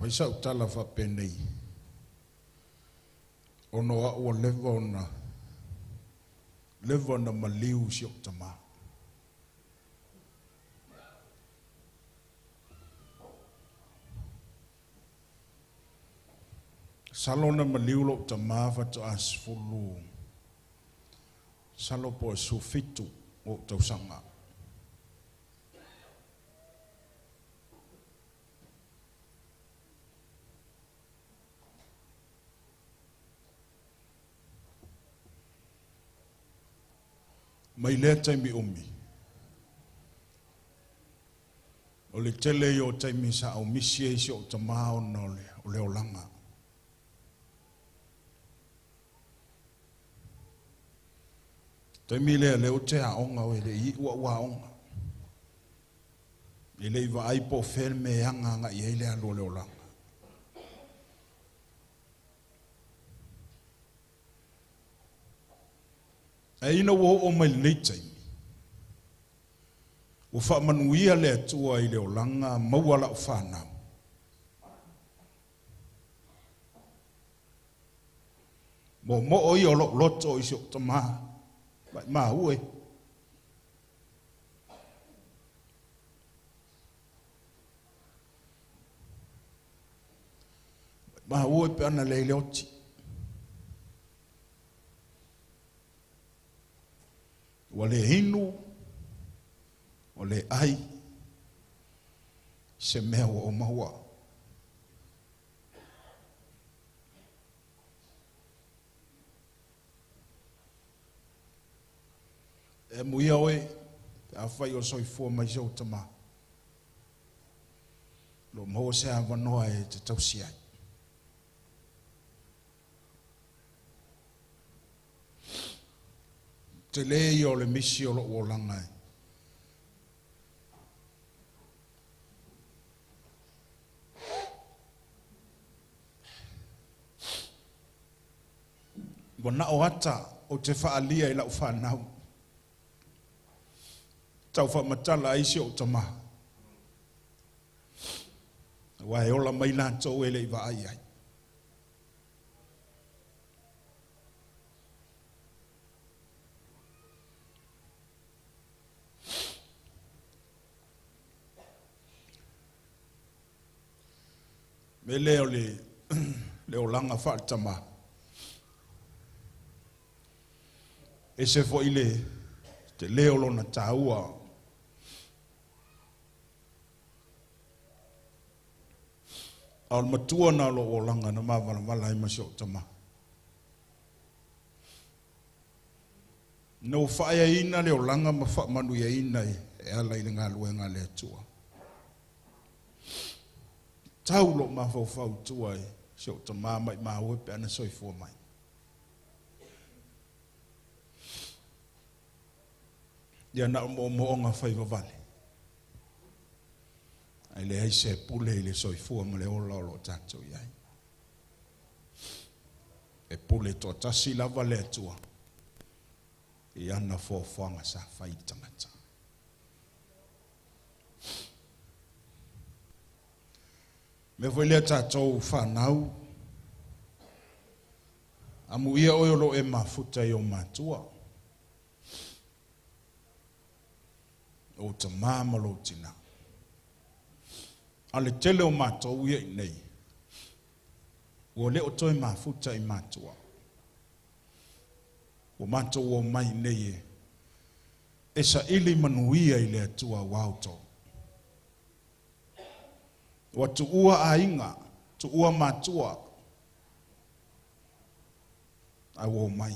Fai sau tala faapenei, ona o au ua leva ona leva ona maliu si ou tamā. Salo na maliu lou tamā faatoa 10, salo po o 17 ou tausaga. Mai lea taimi umi, o le tele ia o taimi sa ou misi ai si ou tamā ona o le olaga. Taimi lea lea o te aoga o e le i ua aoga. E le i vaai po o fea le mea e aga agai ai le alu o le olaga. Ae ina ua oo mai lenei taimi, ua faamanuia le Atua i le olaga maua lau fanau. Mo moo ia o lou loto i si ou tamā, mai maue. Maue pe ana le ile oti. Ua le inu, ua le ai, se mea ua o maua. E muia oe, pe afai o soifua mai si ou tamā. Lo maua se avanoa e te tausi ai. Te le ia o le misi o lou olaga e. Ua nao ata o te whaalia i lau whanau. Tau whaamatala ai si o tamā. Ua e ola mai lātou e le i vaai ai. Me lea o le olaga faaletama. E se foi le te leo lona tāua. A o le matua na o lou olaga na mavalavala ai ma si ou tamā. Na ua faaeaina le olaga ma faamanuiaina e ala i le galuega a le Atua. Tau lou mafaufau i tua e si ou tamā mai maue pe ana soifua mai. Ia na o moomooga fai vavale. Ai le ai se pule i le soifua ma le ola o lo tātou iai. E pule toatasi lava le Atua. I ana fuafuaga sa fai i tagata. Me foi lea tātou whanau. Amu ia oe o lo e mafuta i o matua. O ta mama lo tina. A le tele o mātou ia i nei. Ua le o toe mafuta i matua. Ua mātou o mai nei e. E sa ili manuia i le Atua wau tō. Ua tuua ainga, tuua matua. Ai ua mai.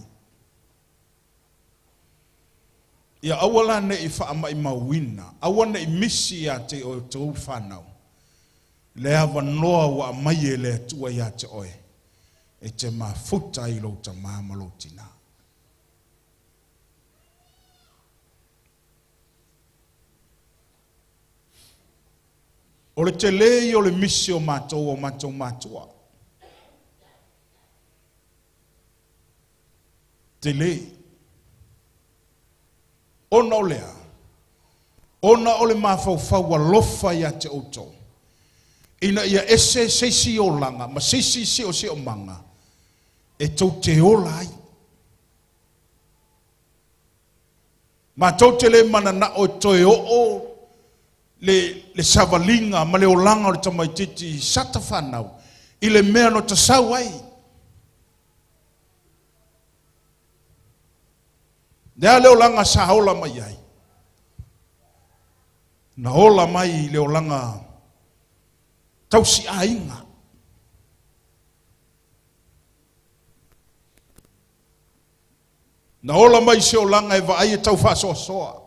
Ia aua la nei wha mai mauina, aua nei misi ia te o tō whanau. Le awa noa ua mai e le Atua ia te oe. E te mafuta i lou tamā ma lou tina. O le te lei o le misi o mātou o mātou mātua. Te lei. Ona o lea. Ona o le mafaufau alofa ia te outou. Ina ia ese se isi olaga ma se isi siosiomaga e tou te ola ai. Matou te le mananao e toe oo le, le savaliga ma le olaga o le tamaititi i sata fanau i le mea na tasau ai. Le a le olaga sa ola mai ai? Na ola mai i le olaga tausiaiga. Na ola mai se olaga e vaai e tau faasoasoa.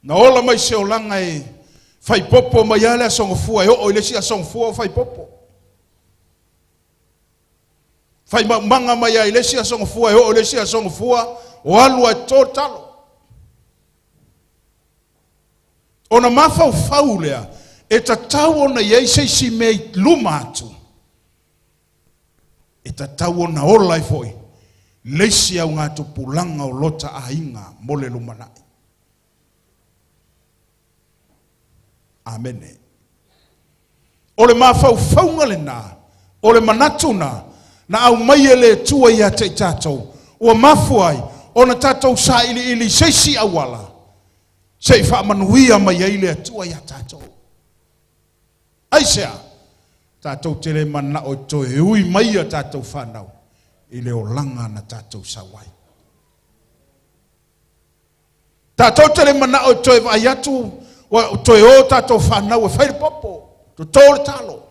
Na ola mai se olaga e faipopo mai lava le Aso Gafua e oo i le isi Aso Gafua o faipopo. Fai maumaga mai ai le isi Aso Gafua e oo i le isi Aso Gafua o alu ai to talo. Ona mafaufau lea, e tatau ona i ai se isi mea i luma atu, e tatau ona ola ai foi le isi augatupulaga o lota aiga mo le lumanai. Amene. O le mafaufauga lena, o le manatu na, na aumai e le Atua ia te i tatou, ua mafua ai ona tatou sailiili i se isi auala, se i faamanuia mai ai le Atua ia tatou. Aisea? Tatou te le mananao e toe ui mai a tatou fanau i le olaga na tatou sau ai. Tatou te le manao e toe vaai atu ua toe o tatou fanau e fai le popo, toto le talo.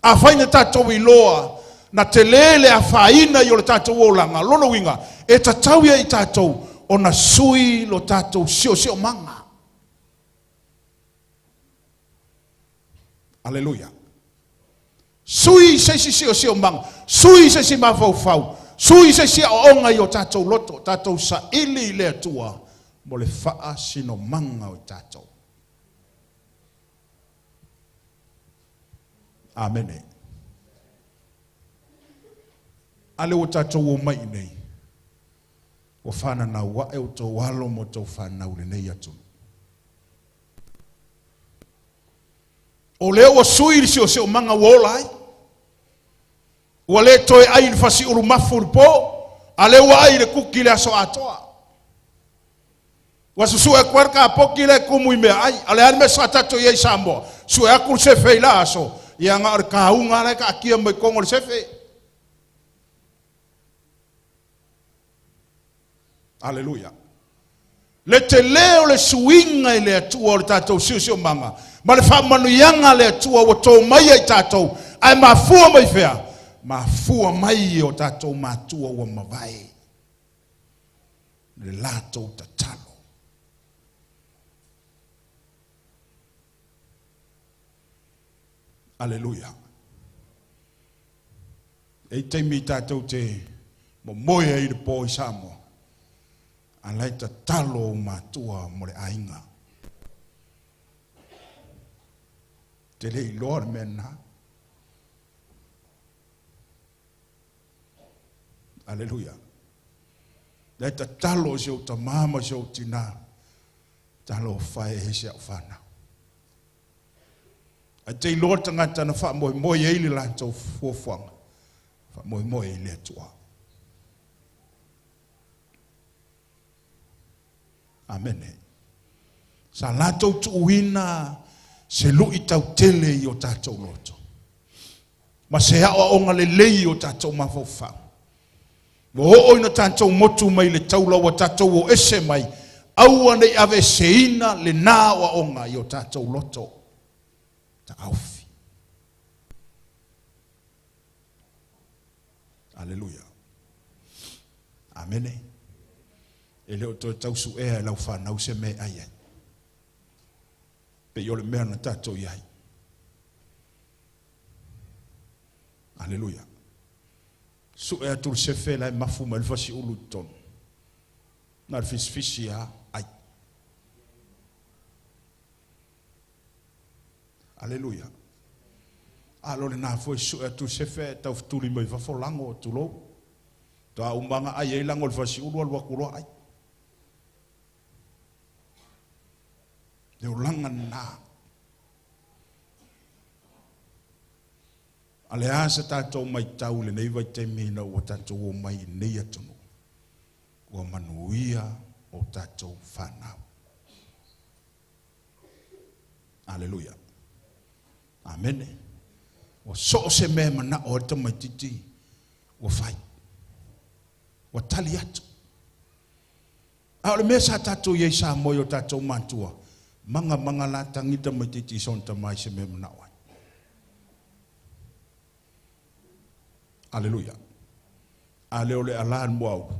Afai na tatou iloa na tele le afaina i o le tatou olaga, lona uiga, e tatau ia i tatou ona sui lo tatou siosiomaga. Aleluia. Sui se isi siosiomaga, sui se isi mafaufau, sui se isi aoaoga i o tatou loto, tatou saili i le Atua mo le faasinomaga o i tatou. Amene. A lea ua tatou omai i nei, ua fananau ae outou alo ma outou fanau i lenei atunuu. O lea ua sui le siosiomaga ua ola ai. Ua le toe ai le fasiulu mafu i le po, a lea ua ai le kuki i le aso atoa. Ua susue atu ai le kapoki lea e tumu i meaai. A o le a le mea sa tatou i ai i Samoa? Sue atu le sefe i la aso, ia na o le kauga la e taatia mai totonu o le sefe. Aleluia. Le tele o le suiga i le Atua o le tatou siosiomaga ma le faamanuiaga a le Atua ua to mai ai tatou, ae mafua mai fea? Mafua mai i o tatou matua ua mavae le latou tatalo. Aleluia. E i taimi tatou te momoe ai i le po i Samoa, a la e tatalo ou matua mo le aiga. Te le iloa le mea lena. Aleluia. La e tatalo i si ou tamā ma si ou tinā, talofa e he si au whanau. Ae te iloa le tagata na faamoemoe ai le latou fuafuaga, faamoemoe i le Atua. Amene. Sa latou tuuina se lu'i tautele i o tatou loto, ma se aoaoga lelei i o tatou mafaufau. Ua oo ina tatou motu mai le taula ua tatou o ese mai, aua ne i aveeseina lena aoaoga i o tatou loto taofi. Aleluia. Amene. E le o toe tausuea e lau fanau se mea e ai ai. Pei o le mea na tatou i ai. Aleluia. Sue atu le sefe la e mafu mai le fasiulu i totonu. Na le fisifisi a ai. Aleluia. A lo lena foi sue atu le sefe tau fetuli mai fafo lago tulou. Toa umanga ai ai lago le fasiulu alu atu loa ai. Le olaga lena. A le a se tatou matau i lenei vaitaimi ina ua tatou omai i lenei atunuu, ua manuia o tatou fanau. Aleluia. Amene. Ua so o se mea e manao ai le tamaitiiti, ua fai. Ua tali atu. A o le mea sa tatou i ai Samoa i o tatou matua, maga maga la tagi tamaitiiti i sona tama i se mea e manao ai. Aleluia. A lea o le ala i le muaulu,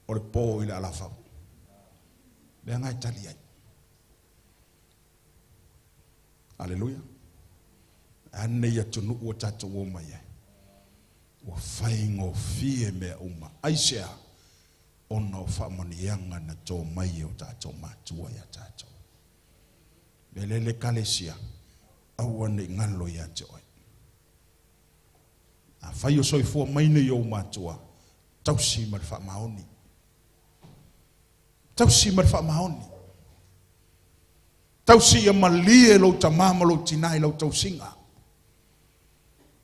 o le po i le alafau. Mea na e tali ai. Aleluia. A nei atunuu ua tatou omai ai, ua faigofie mea uma. Aisea? Ona o faamanuiaga na to mai e o tatou matua ia tatou. Mea lea le Ekalesia, aua ne i galo ia te oe. Afai o soifua mai nei ou matua, tausi ma le faamaoni. Tausi ma le faamaoni. Tausi ia malie lou tamā ma lou tinā i lau tausiga.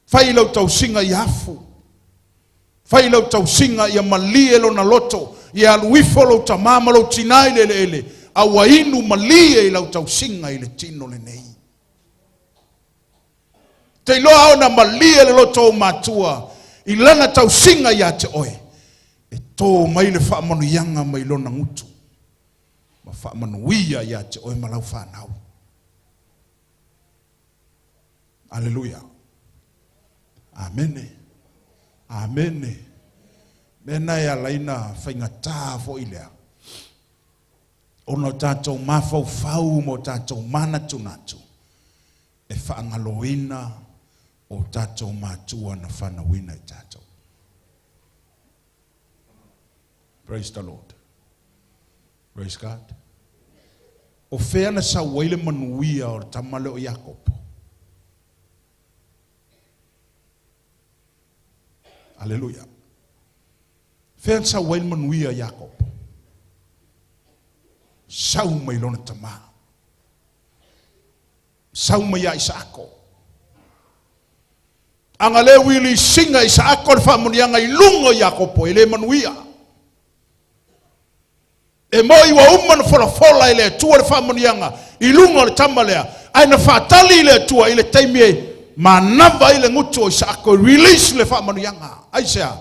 Fai lau tausiga ia afu. Fai lau tausiga ia malie lona loto, ia alu ifo lou tamā ma lou tinā i le eleele, a ua inu malie i lau tausiga i le tino lenei. Te iloa ona malie le loto o matua i lana tausiga ia te oe, e tō mai le faamanuiaga mai lona gutu ma faamanuia ia te oe ma lau fanau. Aleluia. Amene. Amene. Mea na e ala ai na faigata foi lea ona o tatou mafaufau ma o tatou manatunatu e faagaloina o tatou matua na fanauina i tatou. Praise the Lord. Praise God. O fea na sau ai le manuia o le tama lea o Iakopo? Aleluia. Fea na sau ai le manuia o Iakopo? Sau mai lona tamā. Sau mai ia Isaako. Ana le uilisiga Isaako le faamanuiaga i luga o Iakopo, e le manuia. E moi ua uma ona folafola e le Atua le faamanuiaga i luga o le tama lea, ae na faatali le Atua i le taimi e manava ai le gutu o Isaako e release le faamanuiaga. Aisea?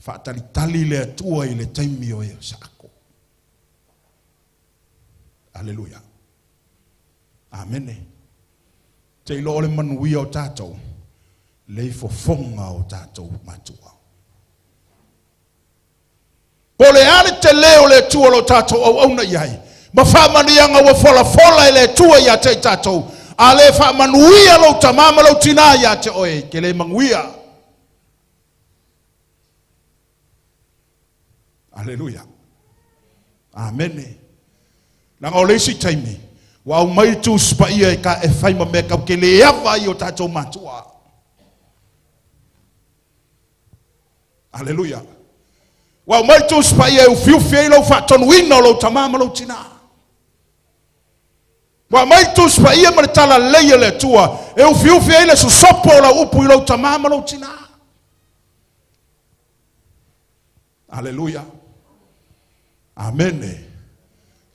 Faatalitali le Atua i le taimi o Isaako. Aleluia. Amene. Te iloa o le manuia o tatou, le ifofoga o tatou matua. Po o le a le tele o le Atua o lo tatou auauna i ai, ma faamanuiaga ua folafola e le Atua ia te i tatou, a le faamanuia lou tamā ma lou tinā ia te oe, e te le manuia. Aleluia. Amene. Leaga o le isi taimi, ua aumai le Tusi Paia e, ka, e fai ma mea kau ke le ava ai o tatou matua. Aleluia. Ua aumai le Tusi Paia e ufiufi ai lou faatonuina o lou tamā ma lou tinā. Ua aumai le Tusi Paia ma le talalelei a le Atua e ufiufi ai le sosopo o lau upu i lou tamā ma lou tinā. Aleluia. Amene.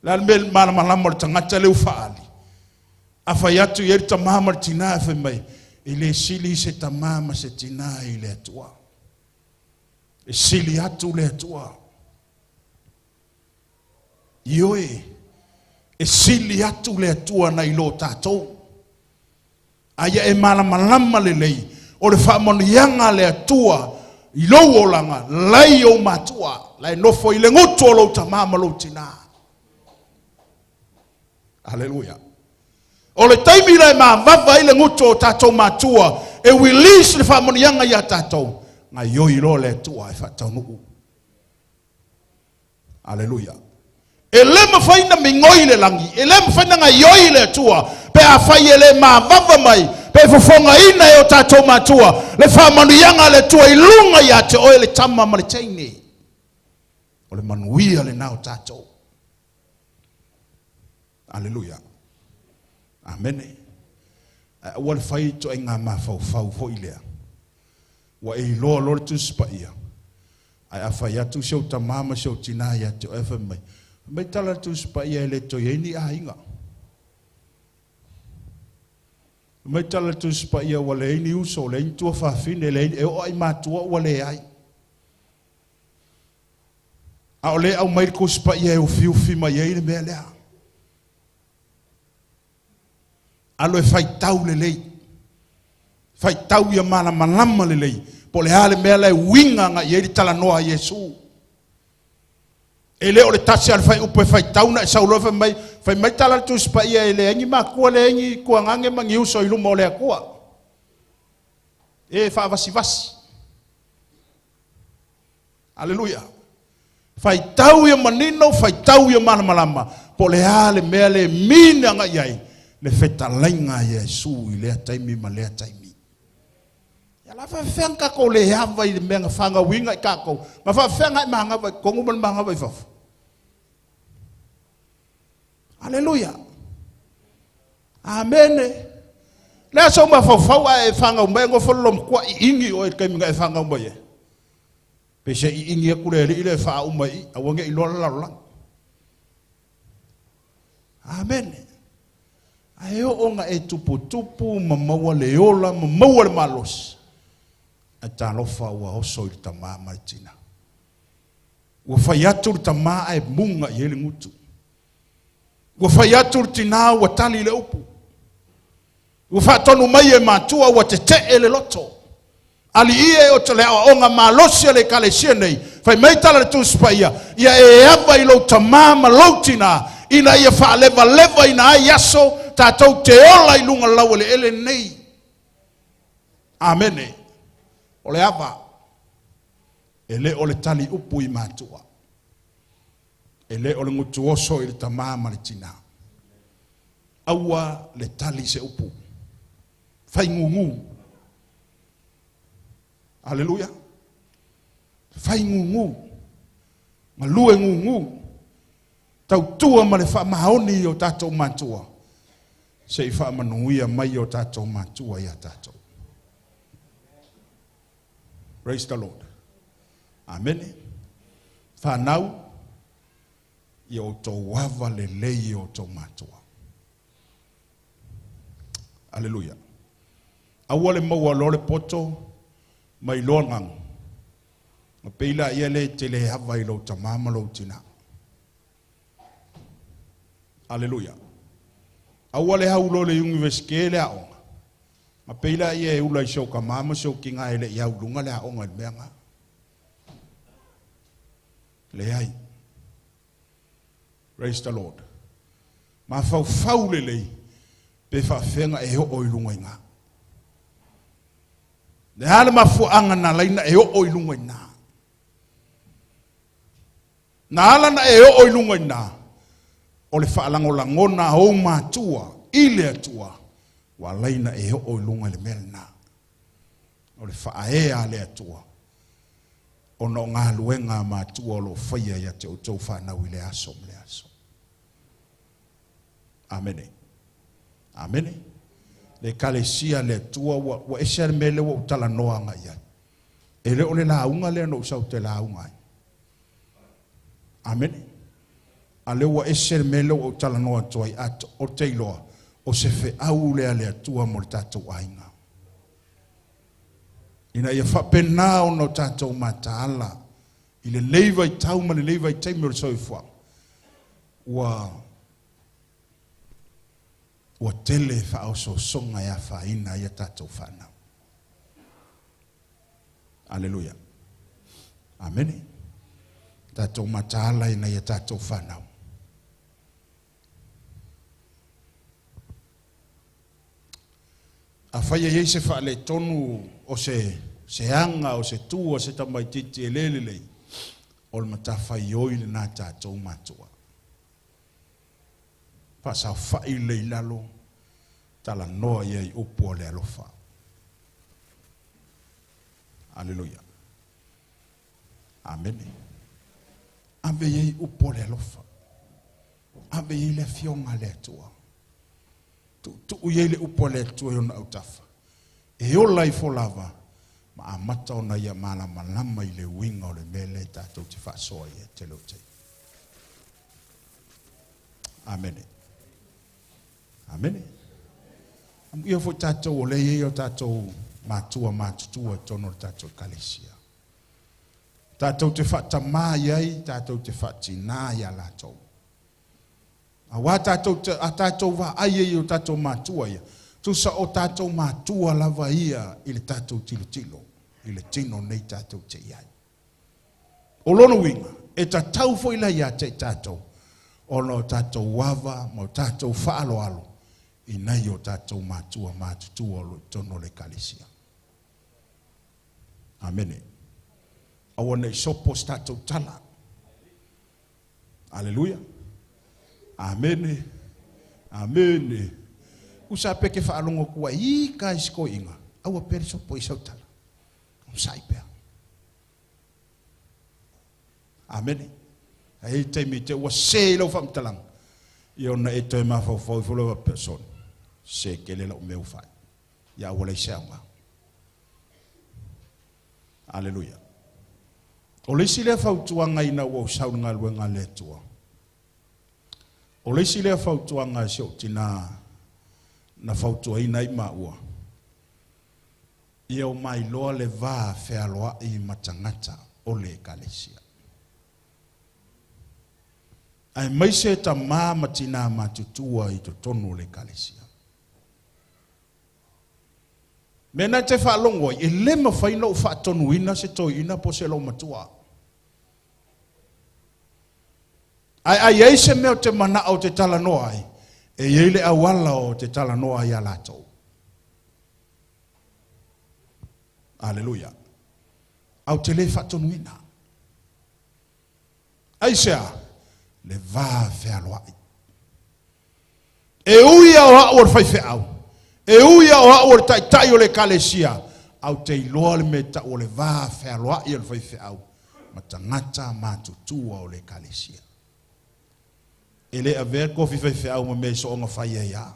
Le a le mea malamalama o le tagata lea ua faaali? A fai atu i ai le tamā ma le tinā e fai mai, e le sili se tamā ma se tinā i le Atua. E sili atu le Atua. Ioe, e sili atu le Atua nai lo tatou. A ia e malamalama lelei, o le faamanuiaga a le Atua i lou olaga, lai ou matua, la e nofo i le gutu o lou tamā ma lou tinā. Aleluia. O le taimi la e mavava ai le gutu o tatou matua, e release le faamanuiaga ia tatou, gaioi loa le Atua e faataunuu. Aleluia. E le mafai na migoi le lagi, e le mafai na gaioi le Atua, pe afai e le mavava mai, pe fofogaina e o tatou matua le faamanuiaga a le Atua i luga ia te oe le tama ma le teine. O le manuia lena o tatou. Aleluia. Amene. Ae aua le fai ituaiga mafaufau foi lea. Ua e iloa loa le Tusi Paia, ae a fai atu si ou tamā ma si ou tinā ia te oe fai mai, fai mai tala le Tusi Paia e le toe i ai ni aiga. Fai mai tala le Tusi Paia ua leai ni uso, leai ni tuafafine, leai e oo lava i matua ua leai. A o lea e aumai le Tusi Paia e ufiufi mai ai le mea lea. Alo e faitau lelei. Faitau ia malamalama lelei. Po o le a le mea la e uiga agai i ai le talanoa a Iesu. E le o le tasi lava o le fuaiupu e faitau ona e sau loa fai mai, fai mai tala a le Tusi Paia e leai ni matua, leai ni tuagane ma ni uso i luma o le Atua. E faavasivasi. Aleluia. Faitau ia manino, faitau ia malamalama, po o le a le mea le mean agai i ai le fetalaiga a Iesu i lea taimi ma lea taimi. Ia la faafefea na tatou le ava i le mea na fanauina i tatou, na faafefea na e manava i totonu ma le manava i fafo. Aleluia. Amene. Le a sou mafaufau ae e fanau mai e nofo le loomatua iini oe i le taimi na e fanau mai ai. Pe se i iini atu le alii lea e faauma i i, aua ne i iloa le lalolagi. Amene. Ae oo ina e tuputupu ma maua le ola ma maua le malosi, ae talofa ua oso i le tama ma le tina. Ua fai atu le tama ae muga i ai le gutu. Ua fai atu le tina ua tali le upu. Ua faatonu mai e matua ua tetee le loto. Alii e o le aoaoga malosi a le Ekalesia nei, fai mai tala le Tusi Paia, ia e ava i lou tamā ma lou tinā, ina ia faalevalevaina ai aso tatou te ola i luga laueleele nei. Amene. O le ava, e le o le tali upu i matua. E le o le gutu oso i le tamā ma le tinā. Aua le tali se upu. Fai gugu. Aleluia. Fai gugu. Galue gugu. Tautua ma le faamaoni i o tatou matua. Se i faamanuia mai o tatou matua ia tatou. Praise the Lord. Amene. Fanau, ia outou ava lelei i o outou matua. Aleluia. Aua le maua loa le poto ma iloa le gagu. Ona pei laia lea e te le ava i lou tama ma lou tina. Aleluia. Aua le au loa i le Universite le aoga. Ona pei laia e ula i si ou tama ma si ou tina e le i au i luga le aoga i le mea lena. Leai. Praise the Lord. Mafaufau lelei pe faafefea ona e oo i luga i ina. Le a le mafuaaga na ala ai ona e oo i luga i ina? Na ala ona e oo i luga i ina, o le faalagolagona a ou matua i le Atua, ua ala ai ona e oo i luga i le mea lena. O le faaea a le Atua, ona o galuega a matua o lo o faia ia te outou fanau i lea aso ma lea aso. Amene. Amene. Le Ekalesia a le Atua, ua, ua ese lava le mea lea ua ou talanoa agai i ai. E le o le lauga lea na ou sau ou te lauga ai. Amene. A lea ua ese le mea lea ua ou talanoa atu ai, a ou te iloa, o se feau lea a le Atua mo le tatou aiga. Ina ia faapena ona o tatou mataala i lenei vaitau ma lenei vaitaimi o le soifuaga, ua ua tele faaosoosoga e afaina ai a tatou fanau. Aleluia. Amene. Tatou mataala i nai a tatou fanau. Afai e i ai se faaletonu o se se aga o se tu a se tamaitiiti e le lelei, o le matafaioi lena a tatou matua. Faasaofai lelei i lalo, talanoa i ai i upu o le alofa. Aleluia. Amene. Ave i ai upu o le alofa. Ave i ai le Afioga a le Atua. Tuutuu i ai le upu a le Atua i ona autafa. E ola ifo lava ma amata ona ia malamalama i le uiga o le mea lea tatou te faasoa i ai tele o taimi. Amene. Amene. Amuia foi tatou o lea e i ai o tatou matua matutua i totonu o le tatou ekalesia. Tatou te faatamā i ai, tatou te faatinā ia latou. Auā tatou te, a tatou vaai ai i o tatou matua ia, tusa o tatou matua lava ia i le tatou tilotilo, i le tino nei tatou te i ai. O lona uiga, e tatau foi la ia te i tatou, ona o tatou ava ma o tatou faaaloalo i nai o tatou matua matutua o lo o i totonu o le ekalesia. Amene. Aua ne i sopo se tatou tala. Aleluia. Amene. Amene. Usa pe ke faalogo atu ai i ka isi toeaiina, aua pea le sopo i sau tala. Onosai pea. Amene. Ae i ai taimi te ua sese i lau faamatalaga, ia ona e toe mafaufau ifo lea faapea, sole, sese tele lau mea ua fai. Ia aua leai se aoga. Aleluia. O le isi lea fautuaga ina ua ou sau i le galuega a le Atua, o le isi lea fautuaga a si ou tinā na fautuaina ai maua, ia uma iloa le va fealoai ma tagata o le ekalesia. Aemaise tamā ma tinā matutua i totonu o le ekalesia. Mea na e te faalogo ai, e le mafai ona ou faatonuina se toeaina po o se loumatua. Ae a i ai se mea ou te manao ou te talanoa ai, e i ai le auala ou te talanoa ai ia latou. Aleluia. Ae ou te le faatonuina. Aisea? Le va fealoai. E ui lava o au o le faifeau, e ui lava o au o le taitai o le ekalesia, ae ou te iloa le mea e tau o le va fealoai o le faifeau ma tagata matutua o le ekalesia. E le avea le tofi faifeau ma mea e soona fai ai lava,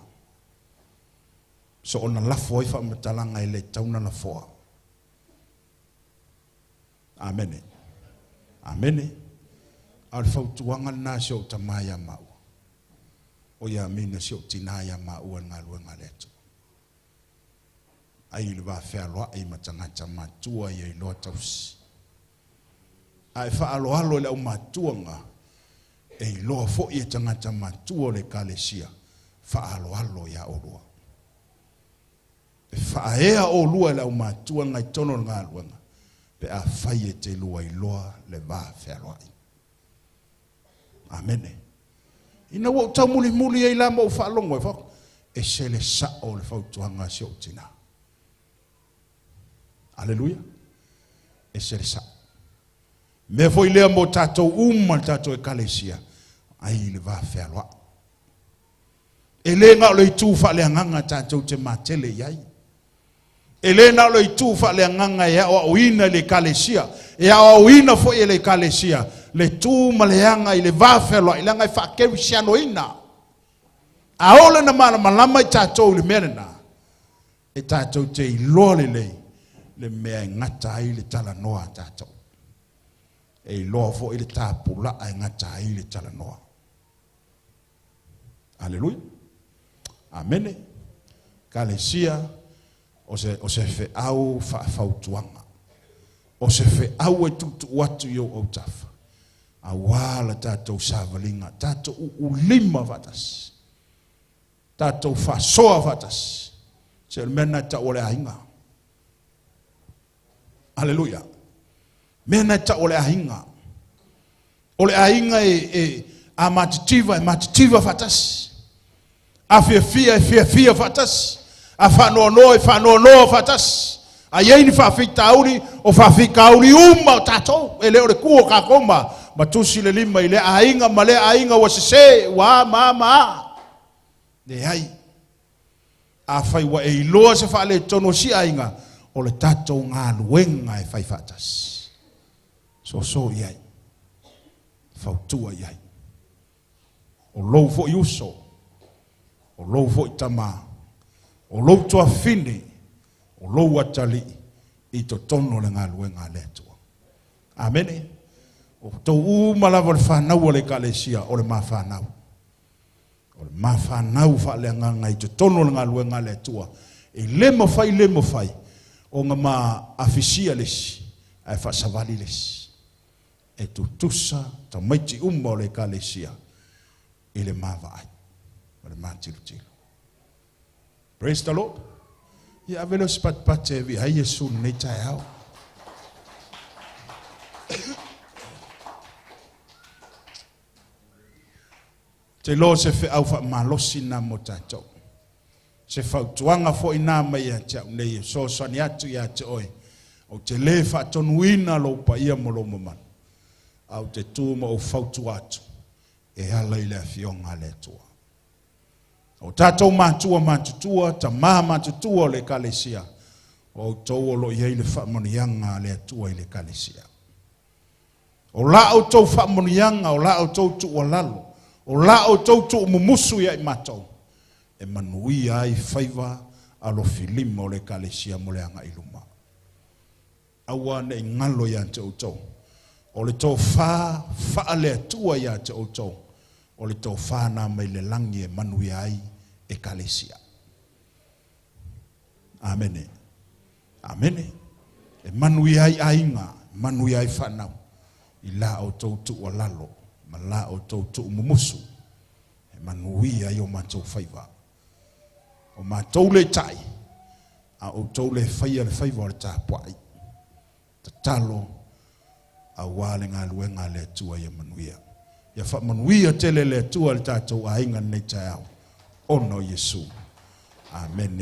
soona lafo ai faamatalaga e le tatau ona lafoa. Amene. Amene. A o le fautuaga lena a si ou tama ia maua, o ia amina si ou tinā ia maua i le galuega a le Atua. Ai i le va fealoai ma tagata matua ia iloa tausi. A e faaaloalo i le aumatuaga, e iloa foi e tagata matua o le ekalesia, faaaloalo ia olua. E faaea olua e le aumatua ngai totonu o le galuega pe afai e te lua iloa le va fealoai. Amene. Ina ua ou taumulimuli ai la ma ou faalogo ai, fai, ese le sao o le fautuaga a si ou tinā. Aleluia. Ese le sao. Mea foi lea mo tatou uma le tatou ekalesia, ai le va fealoai. E le na o le itu faaleagaga tatou te matele i ai. E le na o le itu faaleagaga e aoaoina i le ekalesia, e aoaoina foi e le ekalesia le tu ma le aga i le va fealoai, leaga e faakerisianoina. A oo lena malamalama i tatou i le mea lena, e tatou te iloa lelei le mea e gata ai le talanoa a tatou. E iloa foi le tapulaa e gata ai le talanoa. Aleluia. Amene. Ekalesia, o se, o se feau faafautuaga. O se feau e tuutuu atu i ou autafa, auā la tatou savaliga, tatou uulima faatasi, tatou faasoa faatasi. Se o le mea lena e tau o le aiga. Aleluia. Mea lena e tau o le aiga. O le aiga e, e a matitiva e matitiva faatasi. A fiafia e fiafia faatasi. A faanoanoa e faanoanoa faatasi. A i ai ni faafitauli, o faafitauli uma o tatou. E le o le tu o tatou ma, ma tusi le lima i lea aiga ma lea aiga ua sese, ua a ma a ma a. Leai. Afai ua e iloa se faaletonu o si aiga, o le tatou galuega e fai faatasi. Soso i ai. Fautua i ai. O lou foi uso. O lou foi tamā, o lou tuafafine, o lou atalii i totonu o le galuega a le Atua. Amene. O outou uma lava o le fanau a le Ekalesia, o le ma fanau. O le ma fanau faaleagaga i totonu o le galuega a le Atua. E le mafai, le mafai ona ma afisia le isi ae faasavali le isi. E tutusa tamaiti uma o le Ekalesia i le ma vaai ma le ma tilotilo. Praise the Lord. Ia ave lea o se patupatu e viia ai Iesu i lenei taeao. Ou te iloa o se feau faamalosi lena mo tatou. Se fautuaga foi lena mai ia te au nei e fesoasoani atu ia te oe. Ou te le faatonuina lou paia ma lou mamalu, ae ou te tu ma ou fautua atu e ala i le Afioga a le Atua. O tatou matua matutua, tama matutua o le Ekalesia, o outou o lo o i ai le faamanuiaga a le Atua i le Ekalesia. O la outou faamanuiaga, o la outou tuualalo, o la outou tuumumusu ia i matou, e manuia ai faiva alofilima o le Ekalesia mo le agai i luma. Aua ne i galo ia te outou, o le tofa faale-Atua ia te outou, o le tofa lena mai le lagi e manuia ai Ekalesia. Amene. Amene. E manuia ai aiga, manuia ai fanau, i la outou tuualalo ma la outou tuumumusu, e manuia ai o matou faiva. O matou le tai, a outou le faia le faiva o le tapuai. Tatalo aua le galuega a le Atua ia manuia. Ia faamanuia tele le Atua i le tatou aiga i lenei taeao, ona o Iesu. Amene.